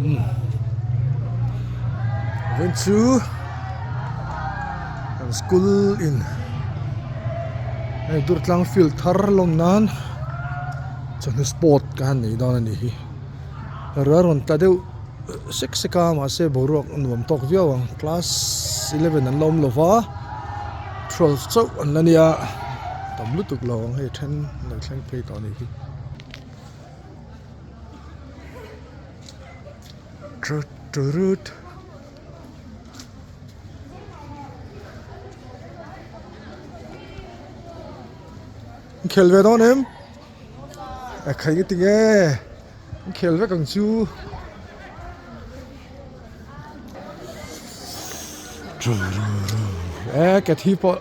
Umm vawiin chu kan school in hei Durtlang field thar lawm nan chawhnu sport ka han nei dawn a nih hi ruah a rawn tla deuh sek sek a mahse boruak a nuam tawk viau ang class eleven an la awm lo va twelve chauh an la nia tam lutuk lo ang hei then an lo thleng phei tawh a nih hi. Trut Inkhel ve dawn em? A khai nge tinge inkhel vek ang chu. E ke thi pawh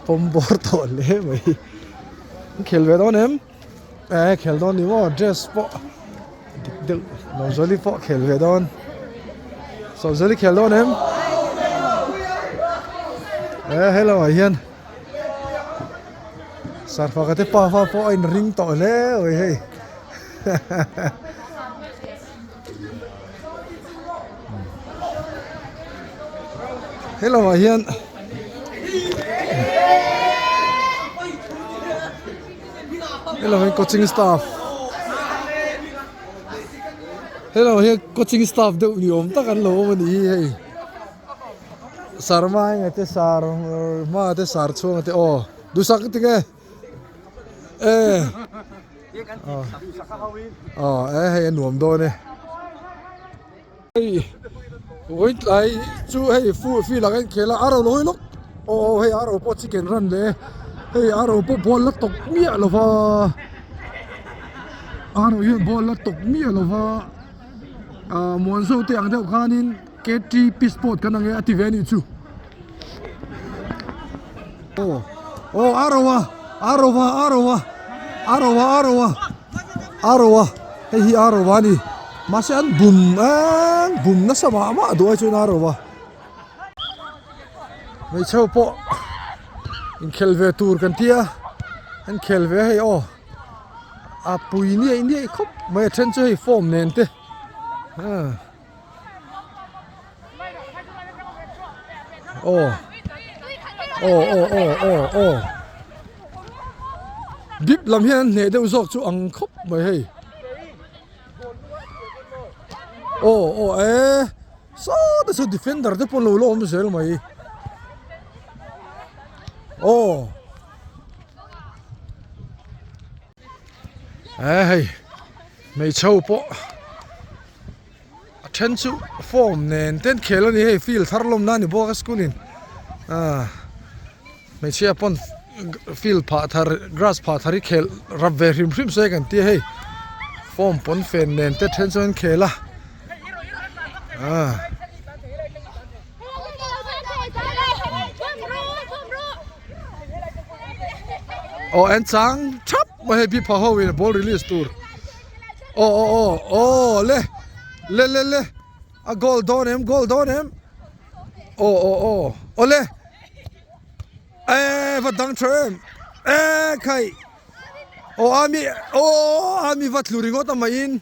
pawm bawr tawh hle mai. Inkhel ve dawn em? E khel dawn ni maw dress pawh dik deuh Lawmzuali pawh khel ve dawn Sawmzuali khel dawn em e hello ah hian sarfa ka te pa fa pawh a in ring tawh hle mai hei hello ah hian Hello hi coaching staff hello hi coaching staff deuh ni awm tak an lo awm a ni hi hei sarma enga te sar hma te sar chhuang te aw duhsak tinge e aw e hei a nuam dawn e. Hei vawi tlai chu hei fu field ah khan khel a arrow lo hawi lawk aw aw hei arrow pawh chicken run leh hei arrow pawh ball la tawk miah lo va arrow hian ball la tawk miah lo va ah muanzo te ang deuh khanin ktp sport kan ang e a ti ve a nih chu aw aw arrow a arrow a arrow a arrow a arrow a arrow a hei hi arrow a ni. Mahse an bum eng bum nasa mah mah duh ai chuan a ro a hmeichhe ho pawh inkhel ve tur kan tia an khel ve a hei aw a pui niaih niaih khawp mai a then chu hei form nen te ah aw aw aw aw aw aw dip lam hian an hneh deuh zawk chu ang khawp mai hei. Aw aw e sawtah saw defender te pawh an lo la awm zel mai aw e hei hmeichhe ho pawh a then chu form nen te an khel a ni hei field thar lawm na a ni bawk a school in ah. Hmeichhia pawn field phah thar grass phah thar hi khelh rap ve hrim hrim se kan tia hei form pawn fen nen te then chuan an khel a ah. Aw en chang thap mai hei bipha ho in ball release tur aw aw aw aw le le le le a goal dawn em goal dawn em aw aw aw awle. Eee va dang tha em eee khai aw ami aw ami va tlu ringawt a mah in.